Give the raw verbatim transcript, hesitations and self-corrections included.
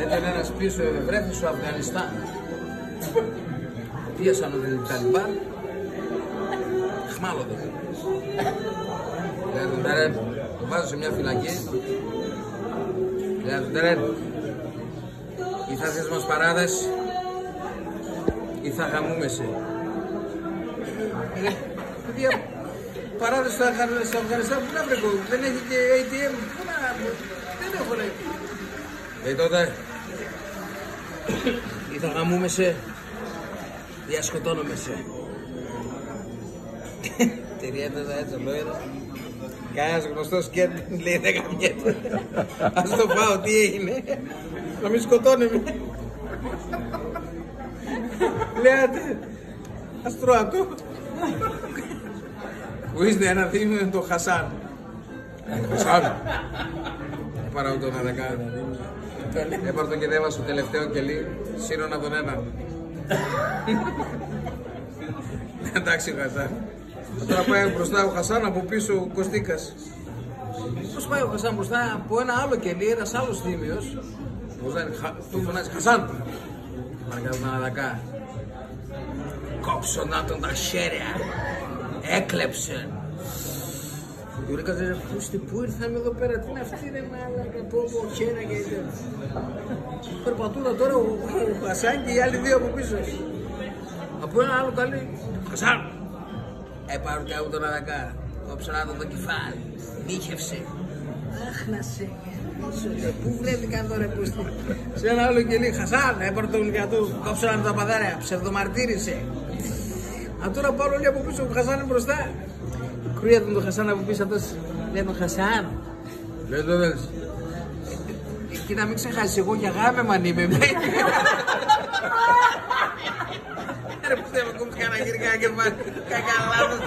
Έτον ένας πίσω, ευρέθη σο Αφγανιστάν. Πίεσαν τον Ταλιμπάν. Εχμάλωτον. Λέει ατον: «Ταρέν, το βάζω σε μια φυλακή». Λέει ατον: «Ταρέν, ή θα δεις μας παράδες, ή θα γαμούμε σε». Ρε παιδιά, παράδες στο Αφγαν-, στο Αφγανιστάν πού να βρω; Δεν έχει και έι τι εμ. Πού να, δεν έχω, ρε. Λέει: «Τότε, ή θα γαμούμε σε, ή θα σκοτώνουμε σε». Ταιριέτον έτσι, λέω: «Κανένας γνωστός και», λέει, «δεν γαμιέται. Ας το φάω, τι έγινε; Να μη σκοτώνει με». Λέει ατ': «Ας τρώω ατο». Που είναι ένα δίμηνο το Χασάν. Χασάν. Έπαρ' ατον αδακά. Έπαρ' ατον και δέβα' σο τελευταίον κελί', σύρον ατον έναν. «Εντάξει, Χασάν». Τώρα πάει μπροστά ο Χασάν, από πίσω ο Κωστίκας. Πώς πάει ο Χασάν μπροστά, από ένα άλλο κελί', ένας άλλος τίμιος, ο Χασάν, χα-, τον φωνάζει: «Χασάν!» Μαργαρδαναδακά. «Κόψον ατον τα χέρια. Έκλεψεν». Γιουρίκας: «Ρε πούστη, πού ήρθαμε εδώ πέρα, τι είναι αυτή, ρε μαλάκα, πού, πού, χέρια και τέτοια». Περπατούν τώρα ο, ο Χασάν και οι άλλοι δύο από πίσω. Από ένα άλλο κελί': «Χασάν!» Έπαρ' ατον αδακά. «Κόψον ατον το κεφάλι. Νύχευσε». «Αχ, να σε γαμίσω, ρε. Πού βρέθηκα εδώ, ρε πούστη;» Σε ένα άλλο κελί': «Χασάν!» Έπαρ' ατον και ατού. «Κόψον ατον τα παδάρια. Ψευδομαρτύρησε». Ατώρα πάνε όλοι από πίσω, ο Χασάν είναι μπροστά. Κρούει ατον το Χασάν από πίσω ατός. Λέει ατον: «Χασάν». Λέει ατον: «Δες. Εκεί να μην ξεχάσεις, εγώ για γάμεμα είμαι». Ρε, πιστεύω, κόψ' κανένα γυρικά και πάλι. Κακά λάθος.